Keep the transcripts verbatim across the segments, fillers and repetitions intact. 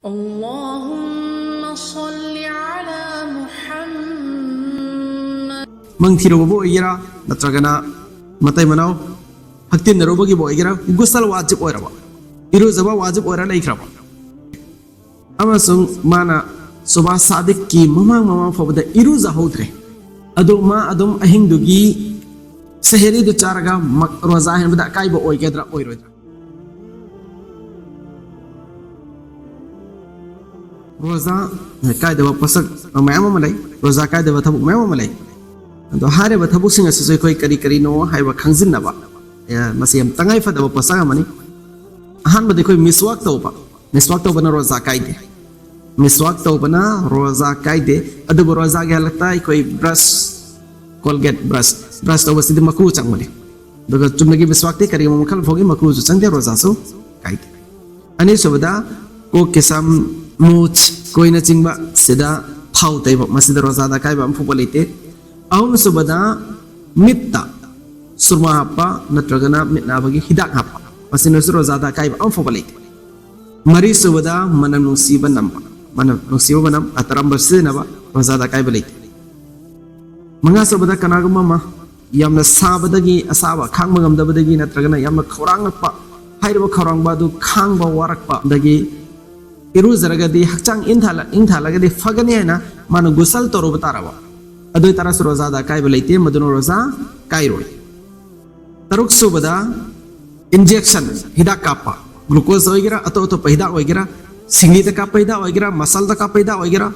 اللهم صل على محمد. ꯃꯪ ꯊꯤꯔꯨꯕꯕꯨ ꯑꯣꯏꯒꯦꯔꯥ, ꯅꯠꯇ꯭ꯔꯒꯅ ꯃꯇꯩ ꯃꯅꯥꯎ ꯍꯛꯇꯤꯟꯅꯔꯨꯕꯒꯤꯕꯨ ꯑꯣꯏꯒꯦꯔꯥ, ꯒꯨꯁꯜ ꯋꯥꯖꯤꯕ ꯑꯣꯏꯔꯕ, ꯏꯔꯨꯖꯕ ꯋꯥꯖꯤꯕ ꯑꯣꯏꯔ ꯂꯩꯈ꯭ꯔꯕ, ꯑꯃꯁꯨꯡ ꯃꯥꯅ ꯁꯨꯕꯥ ꯁꯥꯗꯤꯛꯀꯤ ꯃꯃꯥꯡ ꯃꯃꯥꯡ ꯐꯥꯎꯕꯗ ꯏꯔꯨꯖꯍꯧꯗ꯭ꯔꯦ, ꯑꯗꯣ ꯃꯥ ꯑꯗꯨꯝ ꯑꯍꯤꯡꯗꯨꯒꯤ ꯁꯍꯦꯔꯤꯗꯨ ꯆꯥꯔꯒ ꯃꯛ-, ꯔꯣꯖꯥ ꯍꯦꯟꯕꯗ ꯑꯀꯥꯏꯕ ꯑꯣꯏꯒꯗ꯭ꯔꯥ ꯑꯣꯏꯔꯣꯏꯗ꯭ꯔꯥ? ꯔꯣꯖꯥ ꯀꯥꯏꯗꯕ ꯄꯣꯠꯁꯛ ꯃꯌꯥꯝ ꯑꯃ ꯂꯩ, ꯔꯣꯖꯥ ꯀꯥꯏꯗꯕ ꯊꯕꯛ ꯃꯌꯥꯝ ꯑꯃ ꯂꯩ꯫ ꯑꯗꯣ ꯍꯥꯏꯔꯤꯕ ꯊꯕꯛꯁꯤꯡ ꯑꯁꯤꯁꯨ ꯑꯩꯈꯣꯏ ꯀꯔꯤ ꯀꯔꯤꯅꯣ ꯍꯥꯏꯕ ꯈꯪꯖꯤꯟꯅꯕ, ꯑꯦ, ꯃꯁꯤ ꯌꯥꯝ ꯇꯉꯥꯏ ꯐꯗꯕ ꯄꯣꯠꯁꯛ ꯑꯃꯅꯤ꯫ ꯑꯍꯥꯟꯕꯗ ꯑꯩꯈꯣꯏ ꯃꯤꯁꯋꯥꯛ ꯇꯧꯕ꯫ ꯃꯤꯁꯋꯥꯛ ꯇꯧꯕꯅ ꯔꯣꯖꯥ ꯀꯥꯏꯗꯦ꯫ ꯃꯤꯁꯋꯥꯛ ꯇꯧꯕꯅ ꯔꯣꯖꯥ ꯀꯥꯏꯗꯦ꯫ ꯑꯗꯨꯕꯨ ꯔꯣꯖꯥꯒꯤ ꯍꯜꯂꯛꯇ ꯑꯩꯈꯣꯏ ꯕ꯭ꯔꯁ, ꯀꯣꯜꯒꯦꯠ ꯕ꯭ꯔꯁ, ꯕ꯭ꯔꯁ ꯇꯧꯕꯁꯤꯗꯤ ꯃꯀꯨ ꯆꯪꯕꯅꯤ꯫ ꯑꯗꯨꯒ ꯆꯨꯝꯅꯒꯤ ꯃꯤꯁꯋꯥꯛꯇꯤ ꯀꯔꯤꯒꯨꯝꯕ ꯃꯈꯜ ꯐꯥꯎꯒꯤ ꯃꯀꯨꯁꯨ ꯆꯪꯗꯦ, ꯔꯣꯖꯥꯁꯨ ꯀꯥꯏꯗꯦ꯫ ꯑꯅꯤꯁꯨꯕꯗ ꯀꯣꯛꯀꯤ ꯁꯝ, ꯃꯨꯁ, ꯀꯣꯏꯅꯆꯤꯡꯕ ꯁꯤꯗ ꯊꯥꯎ ꯇꯩꯕ, ꯃꯁꯤꯗ ꯔꯣꯖꯥꯗ ꯑꯀꯥꯏꯕ ꯑꯃ ꯐꯥꯎꯕ ꯂꯩꯇꯦ꯫ ꯑꯍꯨꯝꯁꯨꯕꯗ ꯃꯤꯠꯇ ꯁꯨꯔꯃꯥ ꯍꯥꯞꯄ ꯅꯠꯇ꯭ꯔꯒꯅ ꯃꯤꯠ ꯅꯥꯕꯒꯤ ꯍꯤꯗꯥꯛ ꯍꯥꯞꯄ, ꯃꯁꯤꯅꯁꯨ ꯔꯣꯖꯥꯗ ꯑꯀꯥꯏꯕ ꯑꯃ ꯐꯥꯎꯕ ꯂꯩꯇꯦ꯫ ꯃꯔꯤꯁꯨꯕꯗ ꯃꯅꯝ ꯅꯨꯡꯁꯤꯕ ꯅꯝꯕ, ꯃꯅꯝ ꯅꯨꯡꯁꯤꯕ ꯃꯅꯝ ꯑꯇꯔꯝꯕ ꯁꯤꯖꯤꯟꯅꯕ, ꯔꯣꯖꯥꯗ ꯑꯀꯥꯏꯕ ꯂꯩꯇꯦ꯫ ꯃꯉꯥꯁꯨꯕꯗ ꯀꯅꯥꯒꯨꯝꯕ ꯑꯃ ꯌꯥꯝꯅ ꯁꯥꯕꯗꯒꯤ, ꯑꯁꯥꯕ ꯈꯥꯡꯕ ꯉꯝꯗꯕꯗꯒꯤ ꯅꯠꯇ꯭ꯔꯒꯅ ꯌꯥꯝꯅ ꯈꯧꯔꯥꯡꯂꯛꯄ, ꯍꯥꯏꯔꯤꯕ ꯈꯧꯔꯥꯡꯕ ꯑꯗꯨ ꯈꯥꯡꯕ ꯋꯥꯔꯛꯄꯗꯒꯤ ꯏꯔꯨꯖꯔꯒꯗꯤ ꯍꯛꯆꯥꯡ ꯏꯪꯊꯍꯜꯂ-, ꯏꯪꯊꯍꯜꯂꯒꯗꯤ ꯐꯒꯅꯤ ꯍꯥꯏꯅ ꯃꯥꯅ ꯒꯨꯁꯜ ꯇꯧꯔꯨꯕ ꯇꯥꯔꯕ, ꯑꯗꯨ ꯑꯣꯏꯇꯥꯔꯁꯨ ꯔꯣꯖꯥꯗ ꯑꯀꯥꯏꯕ ꯂꯩꯇꯦ, ꯃꯗꯨꯅ ꯔꯣꯖꯥ ꯀꯥꯏꯔꯣꯏ꯫ ꯇꯔꯨꯛ ꯁꯨꯕꯗ ꯏꯟꯖꯦꯛꯁꯟ, ꯍꯤꯗꯥꯛ ꯀꯥꯞꯄ, ꯒ꯭ꯂꯨꯀꯣꯁ ꯑꯣꯏꯒꯦꯔꯥ, ꯑꯇꯣꯞ ꯑꯇꯣꯞꯄ ꯍꯤꯗꯥꯛ ꯑꯣꯏꯒꯦꯔꯥ, ꯁꯤꯡꯂꯤꯗ ꯀꯥꯞꯄ ꯍꯤꯗꯥꯛ ꯑꯣꯏꯒꯦꯔꯥ, ꯃꯁꯜꯗ ꯀꯥꯞꯄ ꯍꯤꯗꯥꯛ ꯑꯣꯏꯒꯦꯔꯥ,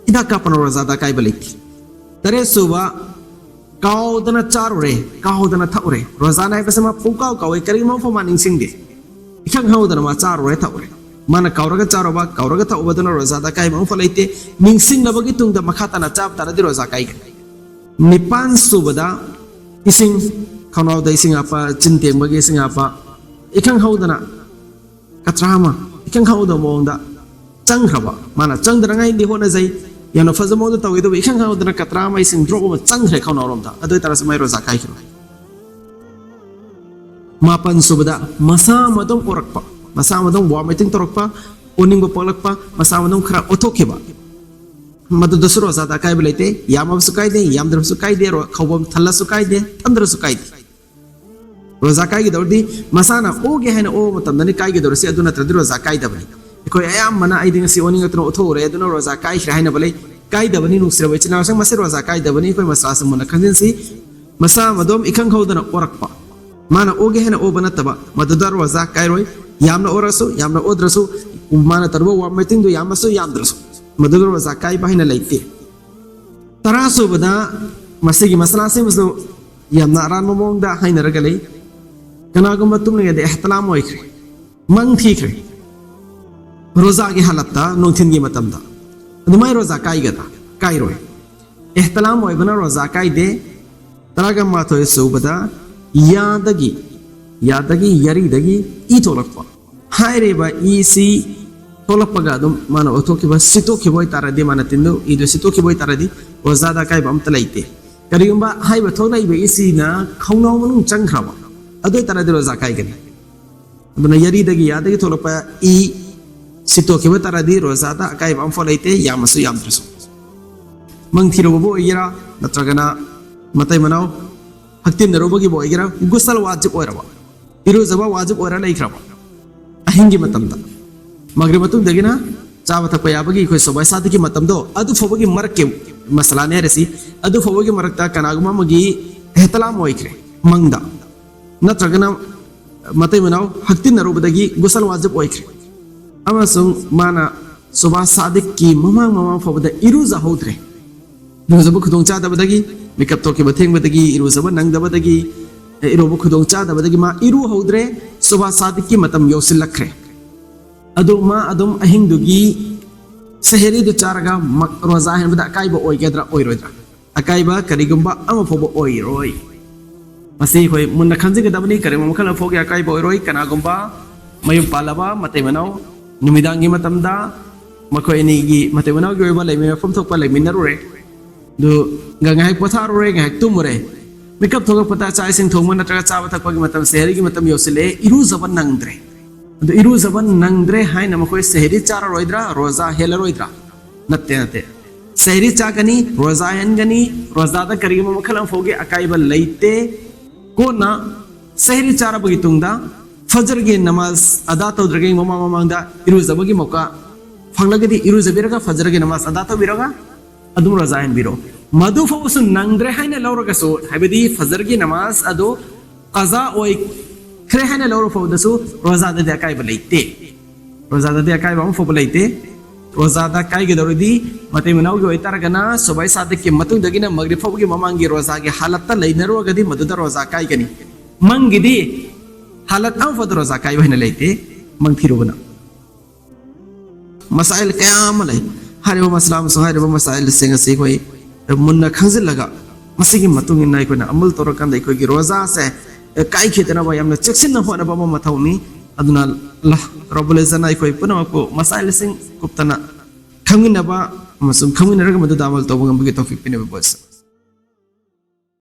ꯍꯤꯗꯥꯛ ꯀꯥꯞꯄꯅ ꯔꯣꯖꯥꯗ ꯑꯀꯥꯏꯕ ꯂꯩꯇꯦ꯫ ꯇꯔꯦꯠ ꯁꯨꯕ, ꯀꯥꯎꯗꯅ ꯆꯥꯔꯨꯔꯦ, ꯀꯥꯎꯗꯅ ꯊꯛꯎꯔꯦ꯫ ꯔꯣꯖꯥꯅ ꯍꯥꯏꯕꯁꯤ ꯃꯥ ꯄꯨꯡꯀꯥꯎ ꯀꯥꯎꯏ, ꯀꯔꯤꯒꯨꯝꯕ ꯃꯐꯝ ꯃꯥ ꯅꯤꯡꯁꯤꯡꯗꯦ꯫ ꯏꯈꯪ ꯍꯧꯗꯅ ꯃꯥ ꯆꯥꯔꯨꯔꯦ, ꯊꯛꯎꯔꯦ꯫ ꯃꯥꯅ ꯀꯥꯎꯔꯒ ꯆꯥꯔꯨꯕ, ꯀꯥꯎꯔꯒ ꯊꯛꯎꯕꯗꯨꯅ ꯔꯣꯖꯥꯗ ꯑꯀꯥꯏꯕ ꯑꯃꯐꯥꯎ ꯂꯩꯇꯦ꯫ ꯅꯤꯡꯁꯤꯡꯂꯕꯒꯤ ꯇꯨꯡꯗ ꯃꯈꯥ ꯇꯥꯅ ꯆꯥꯕ ꯇꯥꯔꯗꯤ ꯔꯣꯖꯥ ꯀꯥꯏꯒꯅꯤ꯫ ꯅꯤꯄꯥꯟ ꯁꯨꯕꯗ ꯏꯁꯤꯡ, ꯈꯧꯅꯥꯎꯗ ꯏꯁꯤꯡ ꯍꯥꯞꯄ, ꯆꯤꯟ ꯇꯦꯡꯕꯒꯤ ꯏꯁꯤꯡ ꯍꯥꯞꯄ, ꯏꯈꯪ ꯍꯧꯗꯅ ꯀꯇ꯭ꯔꯥ ꯑꯃ ꯏꯈꯪ ꯈꯪꯍꯧꯗꯕ ꯃꯑꯣꯡꯗ ꯆꯪꯈ꯭ꯔꯕ, ꯃꯥꯅ ꯆꯪꯗꯅꯉꯥꯏꯗꯤ ꯍꯣꯠꯅꯖꯩ, ꯌꯥꯝꯅ ꯐꯖꯕ ꯃꯑꯣꯡꯗ ꯇꯧꯏ, ꯑꯗꯨꯕꯨ ꯏꯈꯪ ꯈꯪꯍꯧꯗꯅ ꯀꯇ꯭ꯔꯥ ꯑꯃ ꯏꯁꯤꯡ ꯗ꯭ꯔꯣꯞ ꯑꯃ ꯆꯪꯈ꯭ꯔꯦ ꯈꯧꯅꯥꯎꯔꯣꯝꯗ, ꯑꯗꯨ ꯑꯣꯏꯇꯥꯔꯁꯨ ꯃꯥꯏ ꯔꯣꯖꯥ ꯀꯥꯏꯈꯤꯔꯣꯏ꯫ ꯃꯥꯄꯟ ꯁꯨꯕꯗ ꯃꯁꯥ ꯃꯇꯣꯝ ꯑꯣꯔꯛꯄ, ꯃꯁꯥ ꯃꯇꯣꯝ ꯋꯥꯃꯤꯇꯤꯡ ꯇꯧꯔꯛꯄ, ꯑꯣꯅꯤꯡꯕ ꯄꯣꯛꯂꯛꯄ, ꯃꯁꯥ ꯃꯅꯨꯡ ꯈꯔ ꯑꯣꯊꯣꯛꯈꯤꯕ, ꯃꯗꯨꯗꯁꯨ ꯔꯣꯖꯥꯗ ꯑꯀꯥꯏꯕ ꯂꯩꯇꯦ꯫ ꯌꯥꯝꯃꯕꯁꯨ ꯀꯥꯏꯗꯦ, ꯌꯥꯝꯗ꯭ꯔꯕꯁꯨ ꯀꯥꯏꯗꯦ, ꯔꯣ-, ꯈꯧꯕꯝ ꯊꯜꯂꯁꯨ ꯀꯥꯏꯗꯦ, ꯊꯟꯗ꯭ꯔꯁꯨ ꯀꯥꯏꯗꯦ꯫ ꯔꯣꯖꯥ ꯀꯥꯏꯒꯗꯧꯔꯗꯤ ꯃꯁꯥꯅ ꯑꯣꯒꯦ ꯍꯥꯏꯅ ꯑꯣꯕ ꯃꯇꯝꯗꯅꯤ ꯀꯥꯏꯒꯗꯧꯔꯤꯁꯤ, ꯑꯗꯨ ꯅꯠꯇ꯭ꯔꯗꯤ ꯔꯣꯖꯥ ꯀꯥꯏꯗꯕꯅꯤ꯫ ꯑꯩꯈꯣꯏ ꯑꯌꯥꯝꯕꯅ "ꯑꯩꯗꯤ ꯉꯁꯤ ꯑꯣꯅꯤꯡꯉꯛꯇꯅ ꯑꯣꯊꯣꯛꯎꯔꯦ, ꯑꯗꯨꯅ ꯔꯣꯖꯥ ꯀꯥꯏꯈ꯭ꯔꯦ" ꯍꯥꯏꯅꯕ ꯂꯩ꯫ ꯀꯥꯏꯗꯕꯅꯤ, ꯅꯨꯡꯁꯤꯔꯕ ꯏꯆꯤꯟ ꯏꯅꯥꯎꯁꯤꯡ, ꯃꯁꯤ ꯔꯣꯖꯥ ꯀꯥꯏꯗꯕꯅꯤ꯫ ꯑꯩꯈꯣꯏ ꯃꯁꯥꯁꯤ ꯃꯨꯟꯅ ꯈꯪꯖꯤꯟꯁꯤ꯫ ꯃꯁꯥ ꯃꯗꯣꯝ ꯏꯈꯪ ꯍꯧꯗꯅ ꯑꯣꯔꯛꯄ, ꯃꯥꯅ ꯑꯣꯒꯦ ꯍꯥꯏꯅ ꯑꯣꯕ ꯅꯠꯇꯕ, ꯃꯗꯨꯗ ꯔꯣꯖꯥ ꯀꯥꯏꯔꯣꯏ꯫ ꯌꯥꯝꯅ ꯑꯣꯔꯁꯨ, ꯌꯥꯝꯅ ꯑꯣꯗ꯭ꯔꯁꯨ, ꯃꯥꯅ ꯇꯧꯔꯤꯕ ꯋꯥꯔꯃꯦꯇꯤꯡꯗꯨ ꯌꯥꯝꯃꯁꯨ ꯌꯥꯝꯗ꯭ꯔꯁꯨ, ꯃꯗꯨꯗ ꯔꯣꯖꯥ ꯀꯥꯏꯕ ꯍꯥꯏꯅ ꯂꯩꯇꯦ꯫ ꯇꯔꯥ ꯁꯨꯕꯗ ꯃꯁꯤꯒꯤ ꯃꯁꯂꯥꯁꯤꯡꯁꯨ ꯌꯥꯝꯅ ꯑꯔꯥꯟꯕ ꯃꯑꯣꯡꯗ ꯍꯥꯏꯅꯔꯒ ꯂꯩ꯫ ꯀꯅꯥꯒꯨꯝꯕ ꯇꯨꯝꯂꯤꯉꯩꯗ ꯑꯦꯍꯇꯂꯥꯝ ꯑꯣꯏꯈ꯭ꯔꯦ, ꯃꯪ ꯊꯤꯈ꯭ꯔꯦ, ꯔꯣꯖꯥꯒꯤ ꯍꯥꯂꯠꯇ, ꯅꯨꯡꯊꯤꯟꯒꯤ ꯃꯇꯝꯗ, ꯑꯗꯨꯃꯥꯏꯅ ꯔꯣꯖꯥ ꯀꯥꯏꯒꯗ꯭ꯔꯥ? ꯀꯥꯏꯔꯣꯏ꯫ ꯑꯦꯍꯇꯂꯥꯝ ꯑꯣꯏꯕꯅ ꯔꯣꯖꯥ ꯀꯥꯏꯗꯦ꯫ ꯇꯔꯥꯒ ꯃꯥꯊꯣꯏ ꯁꯨꯕꯗ ꯌꯥꯗꯒꯤ, ꯌꯥꯗꯒꯤ, ꯌꯥꯔꯤꯗꯒꯤ ꯏ ꯊꯣꯛꯂꯛꯄ꯫ ꯍꯥꯏꯔꯤꯕ ꯏꯁꯤ ꯊꯣꯛꯂꯛꯄꯒ ꯑꯗꯨꯝ ꯃꯥꯅ ꯑꯣꯊꯣꯛꯈꯤꯕ, ꯁꯤꯠꯇꯣꯛꯈꯤꯕ ꯑꯣꯏꯇꯥꯔꯗꯤ, ꯃꯥꯅ ꯇꯤꯟꯗꯨ, ꯏꯗꯨ ꯁꯤꯠꯇꯣꯛꯈꯤꯕ ꯑꯣꯏꯇꯥꯔꯗꯤ, ꯔꯣꯖꯥꯗ ꯑꯀꯥꯏꯕ ꯑꯝꯇ ꯂꯩꯇꯦ꯫ ꯀꯔꯤꯒꯨꯝꯕ ꯍꯥꯏꯕ ꯊꯣꯛꯂꯛꯏꯕ ꯏꯁꯤꯅ ꯈꯧꯅꯥꯎ ꯃꯅꯨꯡ ꯆꯪꯈ꯭ꯔꯕ, ꯑꯗꯨ ꯑꯣꯏꯇꯥꯔꯗꯤ ꯔꯣꯖꯥ ꯀꯥꯏꯒꯅꯤ꯫ ꯑꯗꯨꯅ ꯌꯥꯔꯤꯗꯒꯤ, ꯌꯥꯗꯒꯤ ꯊꯣꯛꯂꯛꯄ ꯏ ꯁꯤꯠꯇꯣꯛꯈꯤꯕ ꯇꯥꯔꯗꯤ ꯔꯣꯖꯥꯗ ꯑꯀꯥꯏꯕ ꯑꯃꯐꯥꯎ ꯂꯩꯇꯦ, ꯌꯥꯝꯃꯁꯨ ꯌꯥꯝꯗ꯭ꯔꯁꯨ꯫ ꯃꯪ ꯊꯤꯔꯨꯕꯕꯨ ꯑꯣꯏꯒꯦꯔꯥ, ꯅꯠꯇ꯭ꯔꯒꯅ ꯃꯇꯩ ꯃꯅꯥꯎ ꯍꯛꯇꯤꯟꯅꯔꯨꯕꯒꯤꯕꯨ ꯑꯣꯏꯒꯦꯔꯥ, ꯒꯨꯁꯜ ꯋꯥꯖꯤꯕ ꯑꯣꯏꯔꯕ, ꯏꯔꯨꯖꯕ ꯋꯥꯖꯤꯕ ꯑꯣꯏꯔ ꯂꯩꯈ꯭ꯔꯕ, ꯑꯍꯤꯡꯒꯤ ꯃꯇꯝꯗ, ꯃꯒ꯭ꯔꯤꯕ ꯃꯇꯨꯡꯗꯒꯤꯅ ꯆꯥꯕ ꯊꯛꯄ ꯌꯥꯕꯒꯤ ꯑꯩꯈꯣꯏ ꯁꯨꯕꯍ ꯁꯥꯗꯤꯛꯀꯤ ꯃꯇꯝꯗꯣ, ꯑꯗꯨ ꯐꯥꯎꯕꯒꯤ ꯃꯔꯛꯀꯤ ꯃꯁꯂꯥꯅꯦ ꯍꯥꯏꯔꯁꯤ, ꯑꯗꯨ ꯐꯥꯎꯕꯒꯤ ꯃꯔꯛꯇ ꯀꯅꯥꯒꯨꯝꯕ ꯑꯃꯒꯤ ꯑꯦꯍꯇꯂꯥꯝ ꯑꯣꯏꯈ꯭ꯔꯦ, ꯃꯪꯗ, ꯅꯠꯇ꯭ꯔꯒꯅ ꯃꯇꯩ ꯃꯅꯥꯎ ꯍꯛꯇꯤꯟꯅꯔꯨꯕꯗꯒꯤ ꯒꯨꯁꯜ ꯋꯥꯖꯤꯕ ꯑꯣꯏꯈ꯭ꯔꯦ, ꯑꯃꯁꯨꯡ ꯃꯥꯅ ꯁꯨꯕꯍ ꯁꯥꯗꯤꯛꯀꯤ ꯃꯃꯥꯡ ꯃꯃꯥꯡ ꯐꯥꯎꯕꯗ ꯏꯔꯨꯖꯍꯧꯗ꯭ꯔꯦ, ꯏꯔꯨꯖꯕ ꯈꯨꯗꯣꯡ ꯆꯥꯗꯕꯗꯒꯤ, ꯃꯤꯀꯞ ꯊꯣꯛꯈꯤꯕ ꯊꯦꯡꯕꯗꯒꯤ, ꯏꯔꯨꯖꯕ ꯅꯪꯗꯕꯗꯒꯤ, ꯏꯔꯨꯕ ꯈꯨꯗꯣꯡ ꯆꯥꯗꯕꯗꯒꯤ ꯃꯥ ꯏꯔꯨꯍꯧꯗ꯭ꯔꯦ, ꯁꯨꯕꯍ ꯁꯥꯗꯤꯛꯀꯤ ꯃꯇꯝ ꯌꯧꯁꯤꯜꯂꯛꯈ꯭ꯔꯦ꯫ ꯑꯗꯨ ꯃꯥ ꯑꯗꯨꯝ ꯑꯍꯤꯡꯗꯨꯒꯤ ꯁꯦꯍꯔꯤꯗꯨ ꯆꯥꯔꯒ ꯃꯛ-, ꯔꯣꯖꯥ ꯍꯦꯟꯕꯗ ꯑꯀꯥꯏꯕ ꯑꯣꯏꯒꯗ꯭ꯔꯥ ꯑꯣꯏꯔꯣꯏꯗ꯭ꯔꯥ? ꯑꯀꯥꯏꯕ ꯀꯔꯤꯒꯨꯝꯕ ꯑꯃ ꯐꯥꯎꯕ ꯑꯣꯏꯔꯣꯏ꯫ ꯃꯁꯤ ꯑꯩꯈꯣꯏ ꯃꯨꯟꯅ ꯈꯟꯖꯤꯟꯒꯗꯕꯅꯤ꯫ ꯀꯔꯤꯒꯨꯝꯕ ꯃꯈꯜ ꯑꯃ ꯐꯥꯎꯒꯤ ꯑꯀꯥꯏꯕ ꯑꯣꯏꯔꯣꯏ꯫ ꯀꯅꯥꯒꯨꯝꯕ ꯃꯌꯨꯝ ꯄꯥꯜꯂꯕ ꯃꯇꯩ ꯃꯅꯥꯎ ꯅꯨꯃꯤꯗꯥꯡꯒꯤ ꯃꯇꯝꯗ ꯃꯈꯣꯏ ꯑꯅꯤꯒꯤ ꯃꯇꯩ ꯃꯅꯥꯎꯒꯤ ꯑꯣꯏꯕ ꯂꯩꯃꯤꯟꯅꯐꯝ ꯊꯣꯛꯄ ꯂꯩꯃꯤꯟꯅꯔꯨꯔꯦ꯫ ꯑꯗꯨꯒ ꯉꯥꯏꯍꯥꯛ ꯄꯣꯊꯥꯔꯨꯔꯦ, ꯉꯥꯏꯍꯥꯛ ꯇꯨꯝꯃꯨꯔꯦ꯫ ꯃꯤꯀꯞ ꯊꯣꯛꯂꯛꯄꯗ ꯆꯥꯛ ꯏꯁꯤꯡ ꯊꯣꯡꯕ ꯅꯠꯇ꯭ꯔꯒ ꯆꯥꯕ ꯊꯛꯄꯒꯤ ꯃꯇꯝ, ꯁꯦꯍꯔꯤꯒꯤ ꯃꯇꯝ ꯌꯧꯁꯤꯜꯂꯛꯑꯦ, ꯏꯔꯨꯖꯕ ꯅꯪꯗ꯭ꯔꯦ꯫ ꯑꯗꯨ ꯏꯔꯨꯖꯕ ꯅꯪꯗ꯭ꯔꯦ ꯍꯥꯏꯅ ꯃꯈꯣꯏ ꯁꯦꯍꯔꯤ ꯆꯥꯔꯔꯣꯏꯗ꯭ꯔꯥ, ꯔꯣꯖꯥ ꯍꯦꯜꯂꯔꯣꯏꯗ꯭ꯔꯥ? ꯅꯠꯇꯦ, ꯅꯠꯇꯦ꯫ ꯁꯦꯍꯔꯤ ꯆꯥꯒꯅꯤ, ꯔꯣꯖꯥ ꯍꯦꯟꯒꯅꯤ, ꯔꯣꯖꯥꯗ ꯀꯔꯤꯒꯨꯝꯕ ꯃꯈꯜ ꯑꯃ ꯐꯥꯎꯒꯤ ꯑꯀꯥꯏꯕ ꯂꯩꯇꯦ꯫ ꯀꯣꯟꯅ ꯁꯦꯍꯔꯤ ꯆꯥꯔꯕꯒꯤ ꯇꯨꯡꯗ ꯐꯖꯔꯒꯤ ꯅꯃꯥꯖ ꯑꯗꯥ ꯇꯧꯗ꯭ꯔꯤꯉꯩ ꯃꯃꯥꯡ ꯃꯃꯥꯡꯗ ꯏꯔꯨꯖꯕꯒꯤ ꯃꯧꯀꯥ ꯐꯪꯂꯒꯗꯤ ꯏꯔꯨꯖꯕꯤꯔꯒ ꯐꯖꯔꯒꯤ ꯅꯃꯥꯖ ꯑꯗꯥ ꯇꯧꯕꯤꯔꯒ ꯑꯗꯨꯝ ꯔꯣꯖꯥ ꯍꯦꯟꯕꯤꯔꯣ꯫ ꯃꯗꯨ ꯐꯥꯎꯕꯁꯨ ꯅꯪꯗ꯭ꯔꯦ ꯍꯥꯏꯅ ꯂꯧꯔꯒꯁꯨ, ꯍꯥꯏꯕꯗꯤ ꯐꯖꯔꯒꯤ ꯅꯃꯥꯖ ꯑꯗꯨ ꯀꯖꯥ ꯑꯣꯏꯈ꯭ꯔꯦ ꯍꯥꯏꯅ ꯂꯧꯔ ꯐꯥꯎꯕꯗꯁꯨ ꯔꯣꯖꯥꯗꯗꯤ ꯑꯀꯥꯏꯕ ꯂꯩꯇꯦ꯫ ꯔꯣꯖꯥꯗꯗꯤ ꯑꯀꯥꯏꯕ ꯑꯃ ꯐꯥꯎꯕ ꯂꯩꯇꯦ꯫ ꯔꯣꯖꯥꯗ ꯀꯥꯏꯒꯗꯧꯔꯤꯗꯤ ꯃꯇꯩ ꯃꯅꯥꯎꯒꯤ ꯑꯣꯏꯇꯥꯔꯒꯅ ꯁꯨꯕꯥꯏ ꯁꯥꯗꯛꯀꯤ ꯃꯇꯨꯡꯗꯒꯤꯅ ꯃꯒ꯭ꯔꯤꯕ ꯐꯥꯎꯕꯒꯤ ꯃꯃꯥꯡꯒꯤ ꯔꯣꯖꯥꯒꯤ ꯍꯥꯂꯠꯇ ꯂꯩꯅꯔꯨꯔꯒꯗꯤ ꯃꯗꯨꯗ ꯔꯣꯖꯥ ꯀꯥꯏꯒꯅꯤ꯫ ꯃꯪꯒꯤꯗꯤ ꯍꯥꯂꯠ ꯑꯃ ꯐꯥꯎꯗ ꯔꯣꯖꯥ ꯀꯥꯏꯕ ꯍꯥꯏꯅ ꯂꯩꯇꯦ, ꯃꯪ ꯊꯤꯔꯨꯕꯅ꯫ ꯃꯁꯥꯏꯜ ꯀꯌꯥ ꯑꯃ ꯂꯩ꯫ ꯍꯥꯏꯔꯤꯕ ꯃꯁꯂꯥ ꯑꯃꯁꯨꯡ ꯍꯥꯏꯔꯤꯕ ꯃꯁꯥꯏꯜꯁꯤꯡ ꯑꯁꯤ ꯑꯩꯈꯣꯏ ꯃꯨꯟꯅ ꯈꯪꯖꯤꯜꯂꯒ, ꯃꯁꯤꯒꯤ ꯃꯇꯨꯡ ꯏꯟꯅ ꯑꯩꯈꯣꯏꯅ ꯑꯃꯜ ꯇꯧꯔꯀꯥꯟꯗ ꯑꯩꯈꯣꯏꯒꯤ ꯔꯣꯖꯥꯁꯦ ꯀꯥꯏꯈꯤꯗꯅꯕ ꯌꯥꯝꯅ ꯆꯦꯛꯁꯤꯟꯅ ꯍꯣꯠꯅꯕ ꯑꯃ ꯃꯊꯧꯅꯤ꯫ ꯑꯗꯨꯅ ꯑꯜꯂꯥꯍ ꯔꯕꯨꯜ ꯏꯖ꯭ꯖꯠꯅ ꯑꯩꯈꯣꯏ ꯄꯨꯝꯅꯃꯛꯄꯨ ꯃꯁꯥꯏꯜꯁꯤꯡ ꯀꯨꯞꯇꯅ ꯈꯪꯃꯤꯟꯅꯕ ꯑꯃꯁꯨꯡ ꯈꯪꯃꯤꯟꯅꯔꯒ ꯃꯗꯨꯗ ꯑꯃꯜ ꯇꯧꯕ ꯉꯝꯕꯒꯤ ꯇꯧꯐꯤꯛ ꯄꯤꯅꯕꯤꯕ ꯑꯣꯏꯁꯅꯨ꯫